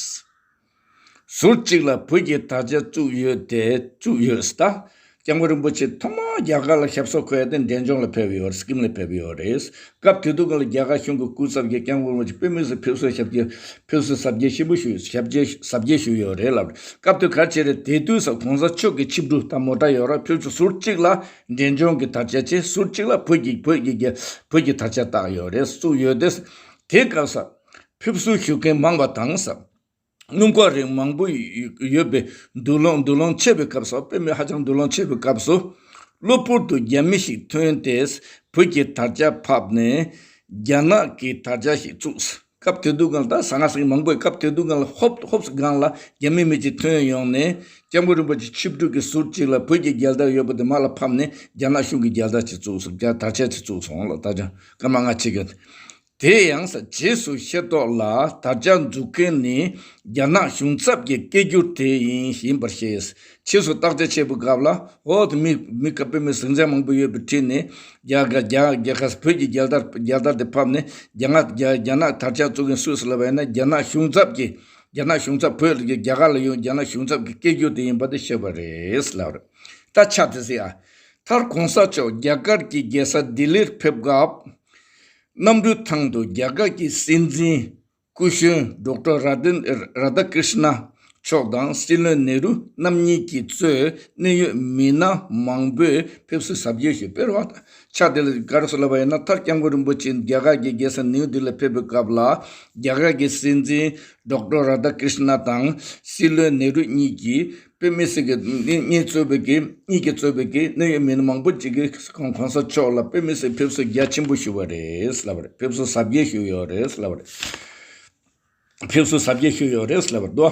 ཟུར་གཅིག་ལ་བོད་ཀྱི་དར་ཆ་བཙུགས་ཡོད་དེ་བཙུགས་ཡོད། ད་སྐྱབས་མགོན་རིན་པོ་ཆེ་ཐོག་མར་རྒྱ་གར་ལ་ཞབས་སོར་འཁོད་ཡ་དེ་འབྲས་ལྗོངས་ལ་ཕེབས་ཡོད་རེད། སི་ཀིམ་ལ་ཕེབས་ཡོད་རེད། སྐབས་དེ་དུས་སྒང་ལ་རྒྱ་གར་གཞུང་གི་སྐུ་ཚབ་ཀྱིས་སྐྱབས་མགོན་རིན་པོ་ཆེ་དཔེ་མི་སྲིད་ཕེབས་བསུ་ཞབས་ཀྱི་ཕེབས་བསུ་གཟབ་རྒྱས་ཆེན་པོ་ཞུ་ཞབས་རྒྱས་གཟབ་རྒྱས་ཞུས་ཡོད་རེད་ལབ་རེད། སྐབས་དེ་ག་རེ་བྱས་རེད། དེ་དུས་ས་གོང་ས་མཆོག་གི་ཆིབས་འགྲུལ་དང་མོ་ཊ་ཡོད་ར། ཕེབས་བསུ་ཟུར་གཅིག་ལ་འབྲས་ལྗོངས་ཀྱི་དར་ཆ་བྱས། ཟུར་གཅིག་ལ་བོད་ཀྱི་བོད་ཀྱི་རྒྱལ་བོད་ཀྱི་དར་ཆ་བཏགས་ཡོད་རེད། བཙུགས་ཡོད་དེ། དེ་སྐབས་ས་ཕེབས་བསུ་ཞུ་མཁན་མང་བ་དང་ས། སྣུམ་འཁོར་རིགས་མང་པོ་ཡོད་པའི་འདུ་ལོང་འདུ་ལོང་ཆེ་བའི་སྐབས་སུ། དཔེ་མི་ཧ་ཅང་འདུ་ལོང་ཆེ་བའི་སྐབས་སུ། གློ་བུར་དུ་རྒྱ་མི་ཞིག་ཐོན་ཏེ་བོད་ཀྱི་དར་ཆ་ཕབ་ནས་རྒྱ་ནག་གི་དར་ཆ་ཞིག་བཙུགས། སྐབས་དེ་དུས་སྒང་ལ་ད་ཟ་ང་ཟིག་མང་པོས་སྐབས་དེ་དུས་སྒང་ལ་ཧོབ་ཧོབ་སི་སྒང་ལ་རྒྱ་མི་མི་གཅིག་ཐོན་ཡོང་ནས་སྐྱབས་མགོན་རིན་པོ་ཆེ་ཆིབས་འགྲུལ་གྱི་ཟུར་གཅིག་ལ་བོད་ཀྱི་རྒྱལ་དར་ཡོད་པ་དེ་མར་ལ་ཕབ་ནས་རྒྱ་ནག་གཞུང་གི་རྒྱལ་དར་ཞིག་བཙུགས་སོང་། རྒྱ་དར་ཆ་ཞིག་བཙུགས་སོང་ལ། ད་ཅང་སྐར་མ་ལྔ་ཕྱེད་ཀྱི། དེ་ཡང་ས་རྗེས་སུ་ཤེས་རྟོགས་ལ། དར་ཆ་འཛུགས་མཁན་ནི་རྒྱ་ནག་གཞུང་ཚབ་ཀྱི་སྐད་སྒྱུར་དེ་ཡིན་ཡིན་པར་ཤེས། ཕྱིས་སུ་བརྟག་དཔྱད་བྱེད་པའི་སྐབས་ལ། འོ་དེ་མི་མི་སྐབས་དཔེ་མི་ཟིང་ཆ་མང་པོ་ཡོད་པའི་ཁྲིད་ནས་རྒྱ་གར་རྒྱ་རྒྱ་གར་བོད་ཀྱི་རྒྱལ་དར་རྒྱལ་དར་དེ་ཕབ་ནས་རྒྱ་ནག་རྒྱ་རྒྱ་ནག་དར་ཆ་བཙུགས་མཁན་སུ་ཟེར་ལབ་པ་ཡིན་ན། རྒྱ་ནག་གཞུང་ཚབ་ཀྱི་རྒྱ་ནག་གཞུང་ཚབ་བོད་ཀྱི་རྒྱ་གར་ལ་ཡོང་རྒྱ་ནག་གཞུང་ཚབ་ཀྱི་སྐད་སྒྱུར་དེ་ཡིན་པ་དེ་ཤེས་པ་རེད་ལབ་རེད། ད་ཆ་དེ་ཟེར་ཨ། མཐར་གོང་ས་མཆོག་རྒྱ་གར་གྱི་རྒྱལ་ས་ལྡི་ལིར་ཕེབས་སྐབས། གནམ་གྲུའི་ཐང་དུ་རྒྱ་གར་གྱི་སྲིད་འཛིན་སྐུ་གཞོན་ཌོག་ཊར་ར་དན་ར་དྷ་ཀྲིཤ་ན་མཆོག་དང་སྲིད་བློན་ནེ་རུ་རྣམ་གཉིས་ཀྱིས་གཙོས་གནད་ཡོད་མི་སྣ་མང་པོས་ཕེབས་བསུ་གཟབ་རྒྱས་ཞུས། དཔེར་བ་ཆ་དེ་ལ་ག་རེ་ཟེར་ལབ་པ་ཡིན་ན། མཐར་སྐྱབས་མགོན་རིན་པོ་ཆེ་རྒྱ་གར་གྱི་རྒྱལ་ས་ནིའུ་ལྡི་ལི་ཕེབས་པའི་སྐབས་ལ། རྒྱ་གར་གྱི་སྲིད་འཛིན་ཌོག་ཊར་ར་དྷ་ཀྲིཤ་ན་དང་སྲིད་བློན་ནེ་རུ་གཉིས་ཀྱིས་དཔེ་མི་སྲིད་ཀྱི་གཉིས་གཙོས་པའི་གི་གཉིས་ཀྱིས་གཙོས་པའི་གི་གནད་ཡོད་མི་སྣ་མང་པོ་ཅིག་གིས་གོང་གོང་ས་མཆོག་ལ་དཔེ་མི་སྲིད་ཕེབས་བསུ་རྒྱ་ཆེན་པོ་ཞུས་པ་རེད་ལབ་པ་རེད། ཕེབས་བསུ་གཟབ་རྒྱས་ཞུས་ཡོད་རེད་ལབ་པ་རེད། ཕེབས་བསུ་གཟབ་རྒྱས་ཞུས་ཡོད་རེད་ལབ་པ་རེད་དོ།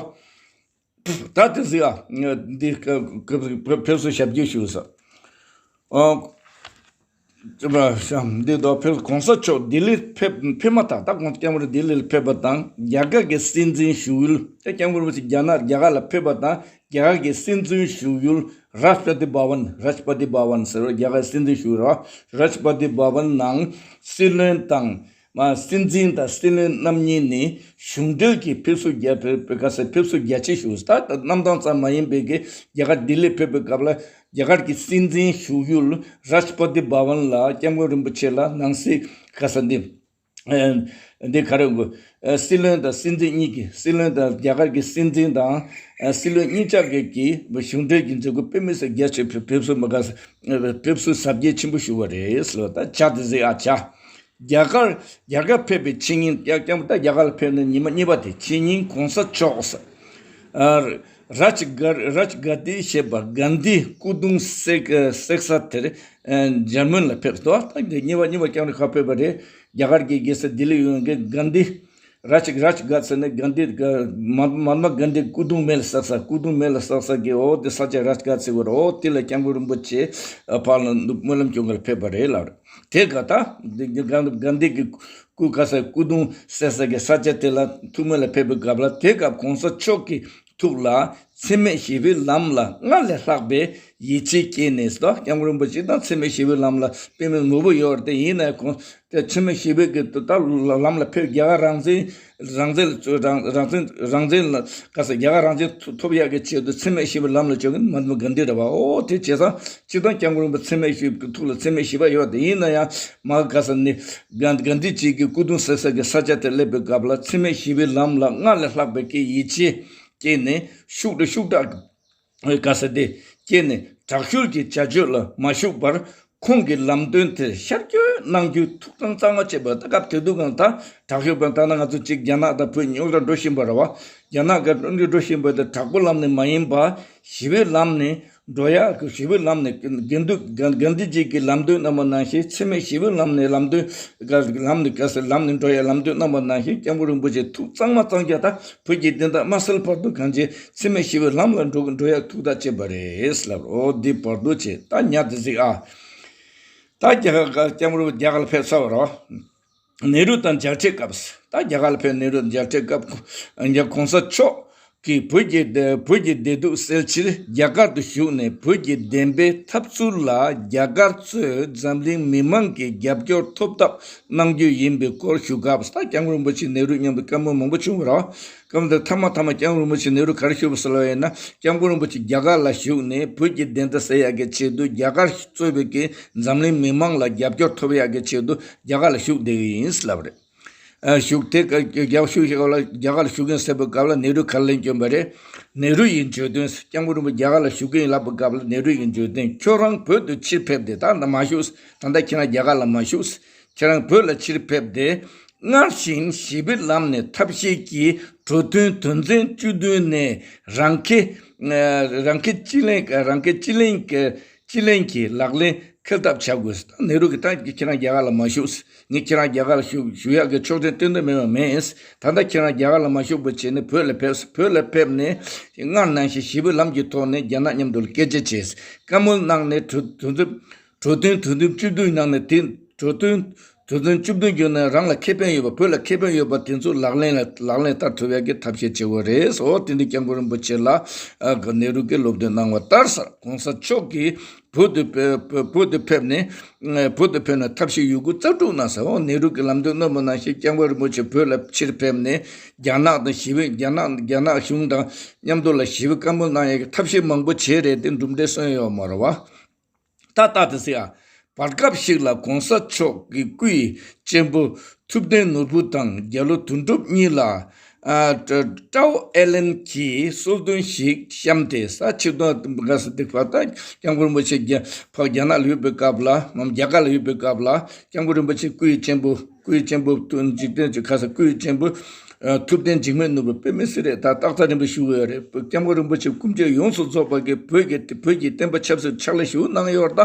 ད་དེ་ཟིག་ཨ། འདི་ཕེབས་བསུ་ཞབས་རྒྱས་ཞུས་ས། ཨ། འདི་དོ་ཕེབས་གོང་ས་མཆོག་ལྡི་ལིར་ཕེབས་ཕེབས་མ་ཐག་ད་གོང་སྐྱབས་མགོན་ལྡི་ལིར་ཕེབས་པ་དང་རྒྱ་གར་གྱི་སྲིད་འཛིན་བཞུགས་ཡུལ། ད་སྐྱབས་མགོན་རིན་པོ་ཆེ་རྒྱ་ནག་རྒྱ་གར་ལ་ཕེབས་པ་དང་རྒྱ་གར་གྱི་སྲིད་འཛིན་བཞུགས་ཡུལ་རཱཤ་ཊ་པ་ཏི་བྷ་ཝན། རཱཤ་ཊ་པ་ཏི་བྷ་ཝན་ཟེར་བ་རྒྱ་གར་སྲིད་འཛིན་བཞུགས་ཡུལ་རཱཤ་ཊ་པ་ཏི་བྷ་ཝན་ནང་སྲིད་བློན་དང་། མ་སྲིད་འཛིན་དང་སྲིད་བློན་རྣམ་གཉིས་ནི་གཞུང་འབྲེལ་གྱི་ཕེབས་བསུ་རྒྱ་ཕེབས་པའི་སྐབས་སུ་ཕེབས་བསུ་རྒྱ་ཆེ་ཞུས། ད་གནམ་ཐང་ཙམ་མ་ཡིན་པའི་གི་རྒྱ་གར་ལྡི་ལི་ཕེབས་པའི་སྐབས་ལ་རྒྱ་གར་གྱི་སྲིད་འཛིན་བཞུགས་ཡུལ་རཱཤ་ཊ་པ་ཏི་བྷ་ཝན་ལ་སྐྱབས་མགོན་རིན་པོ་ཆེ་ལ་ནང་སྲིད་ག་ས་འདི་འདི་ག་རེ་དགོས། སྲིད་བློན་དང་སྲིད་འཛིན་གཉིས་ཀྱི་སྲིད་བློན་དང་རྒྱ་གར་གྱི་སྲིད་འཛིན་དང་སྲིད་བློན་གཉིས་ཆ་གི་གི་གཞུང་འབྲེལ་གྱི་མཛད་སྒོ་དཔེ་མི་སྲིད་རྒྱ་ཆེ་ཕེབས་བསུ་མ་ག་ཕེབས་བསུ་གཟབ་རྒྱས་ཆེན་པོ་ཞུ་བ་རེད་ཟེར་བ། ད་ཆ་དེ་ཟིག་ཨ་ཆ། རྒྱ་གར་རྒྱ་གར་ཕེབས་པའི་ཕྱི་ཉིན། ཡ་སྐྱབས་མགོན་ད་རྒྱ་གར་ལ་ཕེབས་ནས་ཉི་མ་གཉིས་པ་དེ་ཕྱི་ཉིན་གོང་ས་མཆོག་ས་རཱཇ་ག་རཱཇ་ག་དི་ཞེས་པ་གྷན་དྷི་སྐུ་གདུང་བསྲེགས་བསྲེགས་ས་དེར་འཇར་མན་ལ་ཕེབས་སོ། ད་འདི་གཉིས་པ་གཉིས་པ་སྐྱབས་མགོན་ཁ་ཕེབས་པ་རེད། རྒྱ་གར་གྱི་རྒྱལ་ས་ལྡི་ལི་ཡོང་མཁན་གྷན་དྷི་རཱཇ་རཱཇ་གྷ་ཟེར་ནས་གྷན་དྷི་མ་མ་ཧཱ་ཏྨ་གྷན་དྷི་སྐུ་གདུང་མེ་ལ་བསྲེགས་ས། སྐུ་གདུང་མེ་ལ་བསྲེགས་ས་གི་འོ་དེ་ས་ཆ་རཱཇ་གྷ་ཟེར་བ་རེད། འོ་དེ་ལ་སྐྱབས་མགོན་རིན་པོ་ཆེ་ཕར་ལ་སྨོན་ལམ་སྐྱོང་གར་ཕེབས་པ་རེད་ལབ་རེད། དེ་ག་ད་གྷན་དྷི་གི་སྐུ་ག་ས་སྐུ་གདུང་བསྲེགས་ས་གི་ས་ཆ་དེ་ལ་ཐུགས་སྨོན་ལ་ཕེབས་པའི་སྐབས་ལ། དེ་སྐབས་གོང་ས་མཆོག་གི་ ཐུགས་ལ་འཚེ་མེད་ཞི་བའི་ལམ་ལ་སྔར་ལས་ལྷག་པའི་ཡིད་ཆེས་སྐྱེས་ནས་སོ། སྐྱབས་མགོན་རིན་པོ་ཆེ་དང་འཚེ་མེད་ཞི་བའི་ལམ་ལ་དཔེ་མེད་མོས་པ་ཡོད་རེད་དེ། ཡིན་ན་ཡང་ཁོང་དེ་འཚེ་མེད་ཞི་བའི་གི་ད་ལམ་ལ་ཕེབས། རྒྱ་གར་རང་བཙན་རང་བཙན་ལ་རང་བཙན་རང་བཙན་ལ་ག་ས་རྒྱ་གར་རང་བཙན་ཐོབ་ཡག་གི་ཆེད་དུ་འཚེ་མེད་ཞི་བའི་ལམ་ལ་བྱོན་གི་མ་མ་ག་འདི་རེད་བ། ཨོ་དེ་བྱས་ཙང་སྤྱིར་བཏང་སྐྱབས་མགོན་རིན་པོ་འཚེ་མེད་ཞི་བའི་ཐུགས་ལ་འཚེ་མེད་ཞི་བ་ཡོད་དེ། ཡིན་ན་ཡང་མ་ག་ས་ནི་ག་ག་འདི་གཅིག་གི་སྐུ་གདུང་སེ་ས་གི་ས་ཆ་དེ་སླེབས་པའི་སྐབས་ལ་འཚེ་མེད་ཞི་བའི་ལམ་ལ་སྔར་ལས་ལྷག་པའི་གི་ཡིད་ཆེས་སྐྱེས་ནས་ཤུགས་དྲག་ཤུགས་དྲག་ག་ས་དེ་སྐྱེས་ནས་དྲག་ཤུལ་གྱི་བྱ་སྤྱོད་ལ་མ་ཞུགས་པར་ཁོང་གི་ལམ་སྟོན་དེར་ཤར་བསྐྱོད་གནང་རྒྱུའི་ཐུགས་དམ་གཙང་མ་བྱེད་པ། ད་སྐབས་དེ་དུས་གང་ད་དྲག་ཤུལ་པ་ད་ནི་ང་ཚོ་གཅིག་རྒྱ་ནག་དང་བོད་རྙོག་དྲ་འགྲོ་བཞིན་པ་རེད་བ། རྒྱ་ནག་གི་རྙོག་དྲ་འགྲོ་བཞིན་པ་དེ་དྲག་པོ་ལམ་ནས་མ་ཡིན་པ་ཞི་བའི་ལམ་ནས་འགྲོ་ཡག་གི་ཞི་བའི་ལམ་ནས་དགེ་འདུན་དགེ་འདུན་གཅིག་གི་ལམ་སྟོན་གནང་བ་ནང་བཞིན་འཚེ་མེད་ཞི་བའི་ལམ་ནས་ལམ་སྟོན་ལམ་ནས་ག་ས་ལམ་ནས་འགྲོ་ཡག་ལམ་སྟོན་གནང་བ་ནང་བཞིན་སྐྱབས་མགོན་རིན་པོ་ཆེ་ཐུགས་གཙང་མ་གཙང་རྐྱང་ད། བོད་ཀྱི་བདེན་མཐའ་མ་གསལ་བར་དུ་གང་ཅི་འཚེ་མེད་ཞི་བའི་ལམ་ལ་འགྲོ་འགྲོ་ཡག་ཐུགས་ཐག་བཅད་པ་རེད་ལབ། འོ་འདི་བར་དུ་བྱས་ད་ཉ་དེ་གཟིགས་ཨ། ད་རྒྱ་གར་སྐྱབས་མགོན་རྒྱ་གར་ལ་ཕེབས་ཚར་བ་རེད། ནེ་རུ་དང་མཇལ་འཕྲད་སྐབས། ད་རྒྱ་གར་ལ་ཕེབས། ནེ་རུ་དང་མཇལ་འཕྲད་སྐབས་རྒྱ་གོང་ས་མཆོག་གིས་བོད་ཀྱི་བདེ་བོད་ཀྱི་བདེ་སྡུག་སེལ་ཕྱིར་རྒྱ་གར་དུ་བཞུགས་ནས་བོད་ཀྱི་བདེན་པའི་འཐབ་རྩོད་ལ་རྒྱ་གར་གཙོས་འཛམ་གླིང་མི་མང་གི་རྒྱབ་སྐྱོར་ཐོབ་ཐབས་གནང་རྒྱུ་ཡིན་པའི་སྐོར་ཞུ་སྐབས། ད་སྐྱབས་མགོན་རིན་པོ་ཆེ་ནེ་རུ་མཉམ་དུ་བཀའ་མོལ་མང་པོ་བྱུང་བ་རེད། སྐབས་འདིར་མཐའ་མ་མཐའ་མ་སྐྱབས་མགོན་རིན་པོ་ཆེ་ནེ་རུ་ག་རེ་ཞུས་པ་ཟེར་ལབ་ཡིན་ན། སྐྱབས་མགོན་རིན་པོ་ཆེ་རྒྱ་གར་ལ་བཞུགས་ནས་བོད་ཀྱི་བདེན་མཐའ་གསལ་ཡག་གི་ཆེད་དུ་རྒྱ་གར་གཙོས་པའི་གི་འཛམ་གླིང་མི་མང་ལ་རྒྱབ་སྐྱོར་ཐོབ་ཡག་གི་ཆེད་དུ་རྒྱ་གར་ལ་བཞུགས་བསྡད་ཀྱི་ཡིན་ཟེར་ལབ་རེད། ཨ་བཞུགས་དེ་ཀ་རྒྱ་བཞུགས་ཤིག་ལ་རྒྱ་གར་ལ་བཞུགས་ཀྱི་ཡིན་ཟེར་བའི་སྐབས་ལ་ནེ་རུ་ག་རེ་ལན་བསྐྱོན་པ་རེད། ནེ་རུ་ཡིས་བརྗོད་དོན། སྐྱབས་མགོན་རིན་པོ་ཆེ་རྒྱ་གར་ལ་བཞུགས་ཀྱི་ཡིན་ལབ་པའི་སྐབས་ལ་ནེ་རུ་ཡིས་བརྗོད་དོན། ཁྱོད་རང་བོད་དུ་ཕྱིར་ཕེབས་ཏེ། ད་ལྟ་མ་བཞུགས། ད་ལྟ་ཁྱེད་རང་རྒྱ་གར་ལ་མ་བཞུགས། ཁྱེད་རང་བོད་ལ་ཕྱིར་ཕེབས་ཏེ། སྔར་བཞིན་ཞི་བའི་ལམ་ནས་ཐབས་ཤེས་ཀྱིས་འགྲོ་དོན་དོན་ཚན་བཅུ་བདུན་ནས་རང་ཁེ་རང་ཁེ་སྤྱི་ལེན་རང་ཁེ་སྤྱི་ལེན་གྱི་སྤྱི་ལེན་གྱི་ལག་ལེན་འཁེལ་ཐབས་བྱ་དགོས། ནེ་རུ་གིས་ད་ཁྱེད་རང་རྒྱ་གར་ལ་མ་བཞུགས། ངས་ཁྱེད་རང་རྒྱ་གར་ལ་བཞུགས་བཞུགས་ཡག་གི་ཆོག་མཆན་སྟོན་འདོད་མེད་པ་མེད། ད་ལྟ་ཁྱེད་རང་རྒྱ་གར་ལ་མ་བཞུགས་པ་བྱས་ནས་བོད་ལ་ཕེབས། བོད་ལ་ཕེབས་ནས་སྔར་ནང་བཞིན་ཞི་བའི་ལམ་གྱི་ཐོག་ནས་རྒྱ་ནག་མཉམ་དུ་སྐད་ཆ་བྱས། བཀའ་མོལ་གནང་ནས་གྲོས་གྲོས་མཐུན། གྲོས་མཐུན་དོན་ཚན་བཅུ་བདུན་ནང་ནས་དེ་གྲོས་མཐུན་དོན་ཚན་བཅུ་བདུན་བརྒྱུད་ནས་རང་ལ་ཁེ་ཕན་ཡོད་པ། བོད་ལ་ཁེ་ཕན་ཡོད་པ་དེ་ཚོ་ལག་ལེན་ལ་ལག་ལེན་བསྟར་ཐུབ་ཡག་གི་ཐབས་ཤེས་བྱེད་དགོས་རེད། འོ་དེ་འདི་སྐྱབས་མགོན་རིན་པོ་ཆེ་ལ་ཨ་ནེ་རུ་གིས་སློབ་སྟོན་གནང་བ་ལྟར་ཟེར། གོང་ས་མཆོག་གིས་བོད་དུ་ཕེབས་བོད་དུ་ཕེབས་ནས་བོད་དུ་ཕེབས་ནས་ཐབས་ཤེས་ཡོད་རྒུ་རྩལ་སྤྲུགས་གནང་ཟེར། འོ་ནེ་རུ་གིས་ལམ་སྟོན་གནང་བ་ནང་བཞིན་སྐྱབས་མགོན་རིན་པོ་ཆེ་བོད་ལ་ཕྱིར་ཕེབས་ནས་རྒྱ་ནག་དང་ཞི་བའི་རྒྱ་ནག་རྒྱ་ནག་གཞུང་དང་མཉམ་དུ་ལ་ཞི་བའི་བཀའ་མོལ་གནང་ཡག་གི་ཐབས་ཤེས་མང་པོ་བྱས་རེད་དེ་གྲུབ་འབྲས་སོན་ཡོད་མ་རེད་བ། ཏག་ཏག་དེ་ཟེར་ཡ། བར་སྐབས་ཤིག་ལ་གོང་ས་མཆོག་གི་སྐུའི་གཅེན་པོ་ཐུབ་བསྟན་ནོར་བུ་དང་རྒྱ་ལོ་དོན་གྲུབ་གཉིས་ལ་ཨ་ཀྲ་ཀྲའོ་ཨེ་ལན་གྱིས་གསོལ་སྟོན་ཞིག་བཤམས་ཏེ། ས་ཆིག་སྟོང་ག་ས་དེ་བར་ད་སྐྱབས་མགོན་རིན་པོ་ཆེ་རྒྱ་ཕག་རྒྱ་ནག་ལ་ཡོད་པའི་སྐབས་ལ་མམ་རྒྱ་གར་ལ་ཡོད་པའི་སྐབས་ལ་སྐྱབས་མགོན་རིན་པོ་ཆེ་སྐུའི་གཅེན་པོ་སྐུའི་གཅེན་པོ་འཇིག་རྟེན་གྱི་ག་ས་སྐུའི་གཅེན་པོ་ཐུབ་བསྟན་འཇིགས་མེད་ནོར་བུ་དཔེ་མི་སྲིད་རེད། ད་སྟག་ཚང་རིན་པོ་ཞུ་གི་ཡོད་རེད། སྐྱབས་མགོན་རིན་པོ་ཆེ་སྐུ་མཆེད་ཡོངས་སུ་རྫོགས་པ་གིས་བོད་ཀྱི་བོད་ཀྱི་བསྟན་པ་ཆབ་སྲིད་ཕྱག་ལས་ཞུ་གནང་ཡོད་རེད།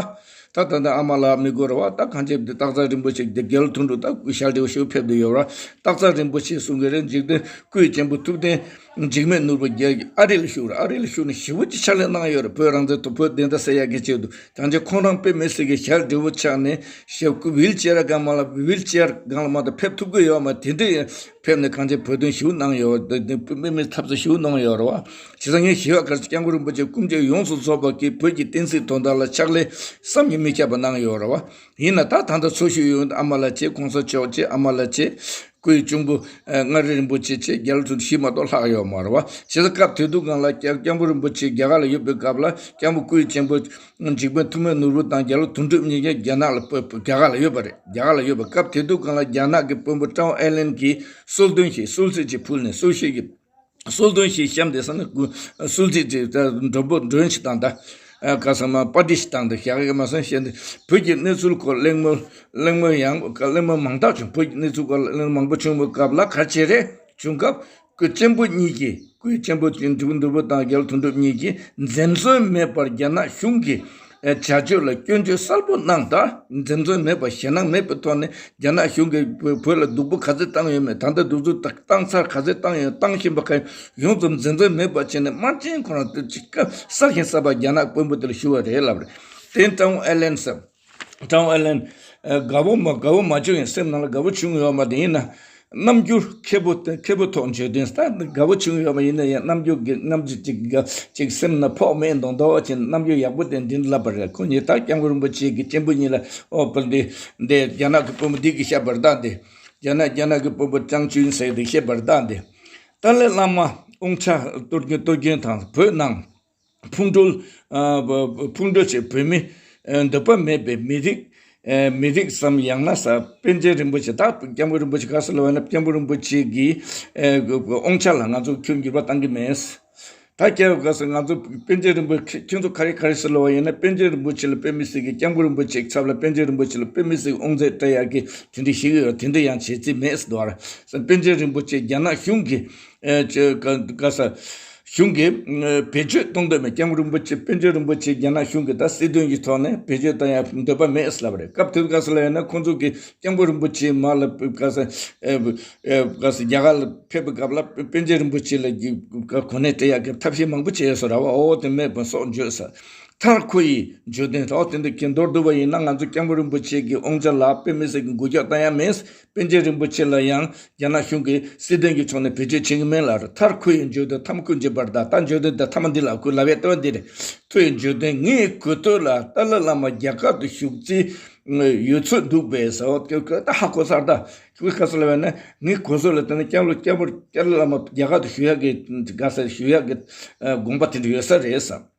ད་ད་ད་ལྟ་ཨ་མ་ལགས་མི་དགོས་རེད་བ། ད་གང་ཅི་སྟག་ཚང་རིན་པོ་ཆེ་དེ་རྒྱ་ལོ་དོན་གྲུབ་ད་སྐུ་ཞལ་བདེ་བོ་ཞུ་ཕེབས་བསྡད་ཡོད་རེད། སྟག་ཚང་རིན་པོ་ཆེ་གསུང་གི་རེད། འཇིག་རྟེན་སྐུའི་གཅེན་པོ་ཐུབ་བསྟན་འཇིགས་མེད་ནོར་བུ་རྒྱ་ཨ་རི་ལ་བཞུགས་རེད། ཨ་རི་ལ་བཞུགས་ནས་ཞེ་པོ་ཅིག་ཕྱག་ལས་གནང་ཡོད་རེད། བོད་རང་བཙན་དང་བོད་བདེན་མཐའ་གསལ་ཡག་གི་ཆེད་དུ། ད་ཆ་ཁོང་རང་དཔེ་མི་སྲིད་ཀྱི་ཞལ་བདེ་བོ་ཆགས་ནས་ཞབས་སྐུ་ཝིལ་ཅེར་སྒང་མ་ལ་ཝིལ་ཅེར་སྒང་ལ་མ་གཏོགས་ཕེབས་ཐུབ་ཀྱི་ཡོད་མ། དེ་འདྲའི་ཕེབས་ནས་གང་ཅི་བོད་དོན་ཞུ་གནང་ཡོད། དཔེ་མི་སྲིད་ཐབས་ཚུལ་ཞུ་གནང་ཡོད་རེད་བ། བྱས་ཙང་ངས་ཞུ་ཡག་ག་རེ་ཟེར། སྐྱབས་མགོན་རིན་པོ་ཆེ་སྐུ་མཆེད་ཡོངས་སུ་རྫོགས་པ་གིས་བོད་ཀྱི་བསྟན་སྲིད་དོན་དག་ལ་ཕྱག་ལས་བསམ་གྱིས་མི་ཁྱབ་པ་གནང་ཡོད་རེད་བ། ཡིན་ན་ད་ད་ལྟ་འཚོ་བཞུགས་ཡོད་ཨ་མ་ལགས་བྱས། གོང་ས་མཆོག་བྱས། ཨ་མ་ལགས་བྱས། སྐུའི་གཅུང་པོ་ཨ་མངའ་རིས་རིན་པོ་ཆེ་བྱས། རྒྱ་ལོ་དོན་གྲུབ་བཞི་མ་གཏོགས་ལྷག་ཡོད་མ་རེད་བ། བྱས་ཙང་སྐབས་དེ་དུས་སྒང་ལ་སྐྱབས་སྐྱབས་མགོན་རིན་པོ་ཆེ་རྒྱ་གར་ལ་ཡོད་པའི་སྐབས་ལ་སྐྱབས་མགོན་སྐུའི་གཅེན་པོ་འཇིགས་མེད་ཐུབ་བསྟན་ནོར་བུ་དང་རྒྱ་ལོ་དོན་གྲུབ་གཉིས་ཀྱང་རྒྱ་ནག་ལ་བོད་རྒྱ་གར་ལ་ཡོད་པ་རེད། རྒྱ་གར་ལ་ཡོད་པ། སྐབས་དེ་དུས་སྒང་ལ་རྒྱ་ནག་གི་དཔོན་པོ་ཀྲའོ་ཨེ་ལན་གྱིས་གསོལ་སྟོན་ཞིག་གསོལ་ཚིགས་ཅིག་ཕུལ་ནས་གསོལ་ཞིག་གི་གསོལ་སྟོན་ཞིག་བཤམས་ཏེ་ས་ནས་སྐུ་གསོལ་ཚིགས་ཀྱི་མགྲོན་པོ་མགྲོན་ཞིག་བཏང་། ད་ཨ་ག་ས་མ་པར་ཊི་ཞིག་བཏང་། ད་ཞག་གི་མ་སོང་བཤད་འདི་བོད་ཀྱི་གནས་ཚུལ་སྐོར་གླེང་མོལ་གླེང་མོལ་ཡང་གླེང་མོལ་མང་དག་བྱུང་། བོད་ཀྱི་གནས་ཚུལ་སྐོར་གླེང་མོལ་མང་པོ་བྱུང་བའི་སྐབས་ལ་ག་བྱེད་རེད་བྱུང་སྐབས་སྐུ་གཅེན་པོ་གཉིས་ཀྱིས་སྐུའི་གཅེན་པོ་ཀྱི་འདུག་འདུག་པོ་དང་རྒྱལ་དོན་གྲུབ་གཉིས་ཀྱིས་འཛེམ་ཟོན་མེད་པར་རྒྱ་ནག་གཞུང་གི་བྱ་སྤྱོད་ལ་སྐྱོན་བརྗོད་གསལ་པོ་གནང་། ད་འཛེམ་ཟོན་མེད་པ་ཞེད་སྣང་མེད་པའི་ཐོག་ནས་རྒྱ་ནག་གཞུང་གིས་བོད་ལ་སྡུག་པོ་ག་ཚོད་བཏང་ཡོད་མེད། ད་ལྟ་སྡུག་ཚུལ་བཏང་ཚར་ག་ཚོད་བཏང་ཡོད་བཏང་བཞིན་པ་ག་ཡོངས་ཙམ་འཛེམ་ཟོན་མེད་པ་བྱས་ནས་དམར་རྗེན་ཁོ་རང་དེ་གཅིག་གསལ་ཞིང་གསལ་བ་རྒྱ་ནག་དཔོན་པོ་དེ་ལ་ཞུ་བ་རེད་ལབ་རེད། དེ་ཀྲང་ཨེ་ལན་ཟེར། ཀྲང་ཨེ་ལན་དགའ་བོ་མ་དགའ་བོ་མ་བྱུང་ཡང་སེམས་ནང་ལ་དགའ་བོ་བྱུང་ཡོད་མ་རེད། ཡིན་ན། རྣམ་འགྱུར་མཁས་པོ་དེ་མཁས་པོ་ཐོག་བརྗོད་དོན་ད་དགའ་བོ་བྱུང་ཡོད་པ་ཡིན་ན་ཡང་རྣམ་འགྱུར་གྱི་རྣམ་འགྱུར་ཅིག་ག་ཅིག་སེམས་ན་ཕོག་མེད་མདོག་མདོག་ཅིག་རྣམ་འགྱུར་ཡག་པོ་དེ་འདི་འདྲ་ལབ་པ་རེད། ཁོ་ཉིད་ད་སྐྱབས་མགོན་རིན་པོ་ཆེ་གི་གཅེན་པོ་ཉིད་ལ་ཨོ་པ་འདི་འདི་རྒྱ་ནག་གི་དཔོན་པོ་འདི་གིས་བཤད་པར་གདའ་འདི་རྒྱ་ནག་རྒྱ་ནག་གི་དཔོན་པོ་ཅང་ཅུན་ཟེར་དེ་བཤད་པར་གདའ་འདི་ཏཱ་ལའི་བླ་མ་དབང་ཆ་གཏོར་སྐྱོན་གཏོར་སྐྱོན་དང་བོད་ནང་ཕུང་གྲུལ་ཨ་བ་ཕུང་གྲུལ་བྱས་བོད་མི་ཨ་འདོད་པ་མེད་པའི་མི་རིགས་ཨ་མི་རིགས་སམ་ཡང་ན་ས་པཎ་ཆེན་རིན་པོ་ཆེ་ད་སྐྱབས་མགོན་རིན་པོ་ཆེ་ག་ས་ལ་བ་ན་སྐྱབས་མགོན་རིན་པོ་ཆེ་གི་ཨ་དབང་ཆ་ལ་ང་ཚོ་ཁྱོན་འགྱུར་བ་བཏང་གི་མེད། ད་སྐྱབས་ག་ས་ང་ཚོ་པཎ་ཆེན་རིན་པོ་ཆེ་ཁྱོད་ཚོ་ག་རེ་ག་རེ་ཟེར་ལ་བ་ཡིན་ན་པཎ་ཆེན་རིན་པོ་ཆེ་ལ་དཔེ་མི་སྲིད་ཀྱི་སྐྱབས་མགོན་རིན་པོ་ཆེ་གི་ཚབ་ལ་པཎ་ཆེན་རིན་པོ་ཆེ་ལ་དཔེ་མི་སྲིད་ཀྱི་དབང་ཚད་སྤྲད་ཡག་གི་དེ་འདྲ་ཞིག་ཡོད་དེ་འདྲ་ཡང་བྱེད་རྩིས་མེད་ཟེར་དུས་པཎ་ཆེན་རིན་པོ་ཆེ་རྒྱ་ནག་གཞུང་གི་ཨེ་ཅེ་ག་ག་ས་གཞུང་གིས་ཨེ་བེད་སྤྱོད་གཏོང་འདོད་མེད། སྐྱབས་མགོན་རིན་པོ་ཆེ་པཎ་ཆེན་རིན་པོ་ཆེ་རྒྱ་ནག་གཞུང་གིས་ད་སྲིད་དོན་གྱི་ཐོག་ནས་བེད་སྤྱོད་གཏོང་ཡ་འདོད་པ་མེད་ཟེར་ལབ་པ་རེད། སྐབས་དེ་ག་ས་ལ་ཡོད་ན་ཁོང་ཚོ་གིས་སྐྱབས་མགོན་རིན་པོ་ཆེའི་མ་ལ་ག་ས་ཨེ་ཨེ་ག་ས་རྒྱ་གར་ལ་ཕེབས་པའི་སྐབས་ལ་པཎ་ཆེན་རིན་པོ་ཆེ་ལ་གི་ག་གོ་གནས་སྤྲད་ཡ་གི་ཐབས་ཤེས་མང་པོ་བྱས་ཡོད་ས་རེད་བ། ཨོ་དེ་མེད་པ་སོགས་བརྗོད་ས། མཐར་ཁོ་ཡི་བརྗོད་དོན་ཐོག་དེ་འདི་གི་མདོར་བསྡུ་བ་ཡིན་ན་ང་ཚོ་སྐྱབས་མགོན་རིན་པོ་ཆེ་གི་དབང་ཆ་ལ་དཔེ་མི་སྲིད་ཀྱི་འགུལ་སྐྱོད་བཏང་ཡ་མེད། པཎ་ཆེན་རིན་པོ་ཆེ་ལ་ཡང་རྒྱ་ནག་གཞུང་གིས་སྲིད་དོན་གྱི་ཕྱོགས་ནས་བེད་སྤྱོད་བྱེད་ཀྱི་མེད་ལ། མཐར་ཁོ་ཡི་བརྗོད་དོན་ཐམ་ཁུ་འབྱེད་པར་གདའ། ད་བརྗོད་དོན་དེ་ཐ་མ་འདི་ལ་ཁོས་ལབ་ཡས་ལྟ་བ་འདི་རེད། ཁོ་ཡི་བརྗོད་དོན་ངའི་གོ་ཐོས་ལ་ཏཱ་ལའི་བླ་མ་རྒྱ་གར་དུ་བཞུགས་རྩིས་ཡོད་ཚོད་འདུག་པས་ཟེར་བ་ད་ཧ་གོ་ཚར། ད་ཁོས་ག་ས་ལ་བས་ན་ངའི་གོ་ཚོད་ལ་ལྟ་ན་སྐྱབས་ལོ་སྐྱབས་མགོན་ཏཱ་ལའི་བླ་མ་རྒྱ་གར་དུ་བཞུགས་ཡག་གི་ག་ས་བཞུགས་ཡག་གི་དགོངས་པ་དེ་འདྲ་ཡོད་ས་རེད་བསམ།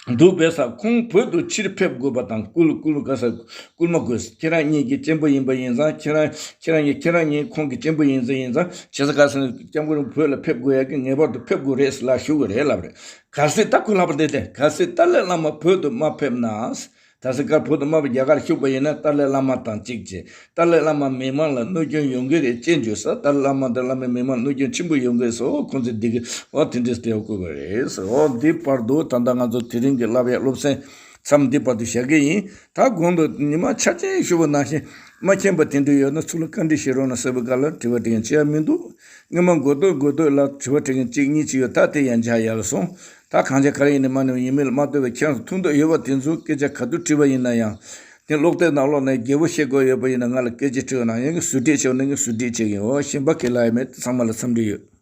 འདུག་པས་ས་ཁོང་བོད་དུ་ཕྱིར་ཕེབས་དགོས་པ་དང་སྐུལ་སྐུལ་ག་ས་སྐུལ་མ་དགོས། ཁྱེད་རང་གཉིས་ཀྱི་གཅེན་པོ་ཡིན་པ་ཡིན་ཙང་ཁྱེད་རང་ཁྱེད་རང་གཉིས་ཁྱེད་རང་གཉིས་ཁོང་གི་གཅེན་པོ་ཡིན་ཙང་ཡིན་ཙང་བྱས་ཙང་ག་ས་སྐྱབས་མགོན་བོད་ལ་ཕེབས་དགོས་ཡ་གི་ངེས་པར་དུ་ཕེབས་དགོས་རེད་ཟེར་ལབ་ཞུ་དགོས་རེད་ལབ་རེད། གལ་སྲིད་ད་ཁོ་ལབ་པ་དེ་དེ་གལ་སྲིད་ཏཱ་ལའི་བླ་མ་བོད་དུ་མ་ཕེབས་ན། ད་སྲིད་ཀར་བོད་དུ་མ་ཕེབས་རྒྱ་གར་བཞུགས་པ་ཡིན་ན་ཏཱ་ལའི་བླ་མ་དང་གཅིག་བྱས། ཏཱ་ལའི་བླ་མ་མི་མང་ལ་གནོད་སྐྱོན་ཡོང་གི་རེད་ཅེས་བརྗོད་ས། ཏཱ་ལའི་བླ་མ་དང་བླ་མའི་མི་མང་གནོད་སྐྱོན་ཆེན་པོ་ཡོང་གི་རེད་ཟེར། ཁོང་ཚོས་འདི་གི་འོ་དེ་འདྲས་སྤེལ་དགོས་པ་རེད་ཟེར། འོ་འདི་བར་དུ་ད་ལྟ་ང་ཚོ་དེ་རིང་གི་བསླབ་ཡག་སློབ་ཚན་མཚམས་འདི་བར་དུ་བཞག་གི་ཡིན། ད་གོང་དུ་ཉི་མ་ཆ་ཅན་ཞུ་བ་ནང་བཞིན་མ་མཁྱེན་པ་དེ་འདྲ་ཡོད་ན་ཚུར་ལ་བཀའ་འདྲི་བྱེད་རོགས་གནང་ཟེར་བའི་སྐབས་ལ་དྲི་བ་དྲི་མཁན་ཅི་ཡང་མི་འདུག་སྔོན་མ་འགོ་སྟོད་འགོ་སྟོད་ལ་དྲི་བ་དྲི་མཁན་གཅིག་གཉིས་ཅིག་ཡོད། ད་དེ་ཡང་འཇགས་ཡལ་སོང་། ད་གང་ཆ་ག་རེ་ཡིན་ནའི་མ་ནི་ཡིན་མིན་ལ་མ་ལྟོས་པའི་ཁྱེད་རང་ཚོ་ཐུགས་འདོད་ཡོད་པ་དེ་ཚོ་སྐད་ཆ་ག་དུས་དྲིས་པ་ཡིན་ན་ཡང་། དེ་ཀློག་དེབ་ནང་ཀློག་ནས་རྒྱལ་པོ་བཤད་དགོས་ཡོད་པ་ཡིན་ན་ང་ལ་སྐད་ཆ་དྲིས་པ་ན་ཡང་ངས་ཟུར་ཁྲིད་བྱས་ན་ངས་ཟུར་ཁྲིད་བྱེད་ཀྱི་ཡིན། འོ་གཞན་པ་ག་ལ་ཡང་མེད། ཚང་མ་ལ་འཚམས་འདྲི་ཡོད།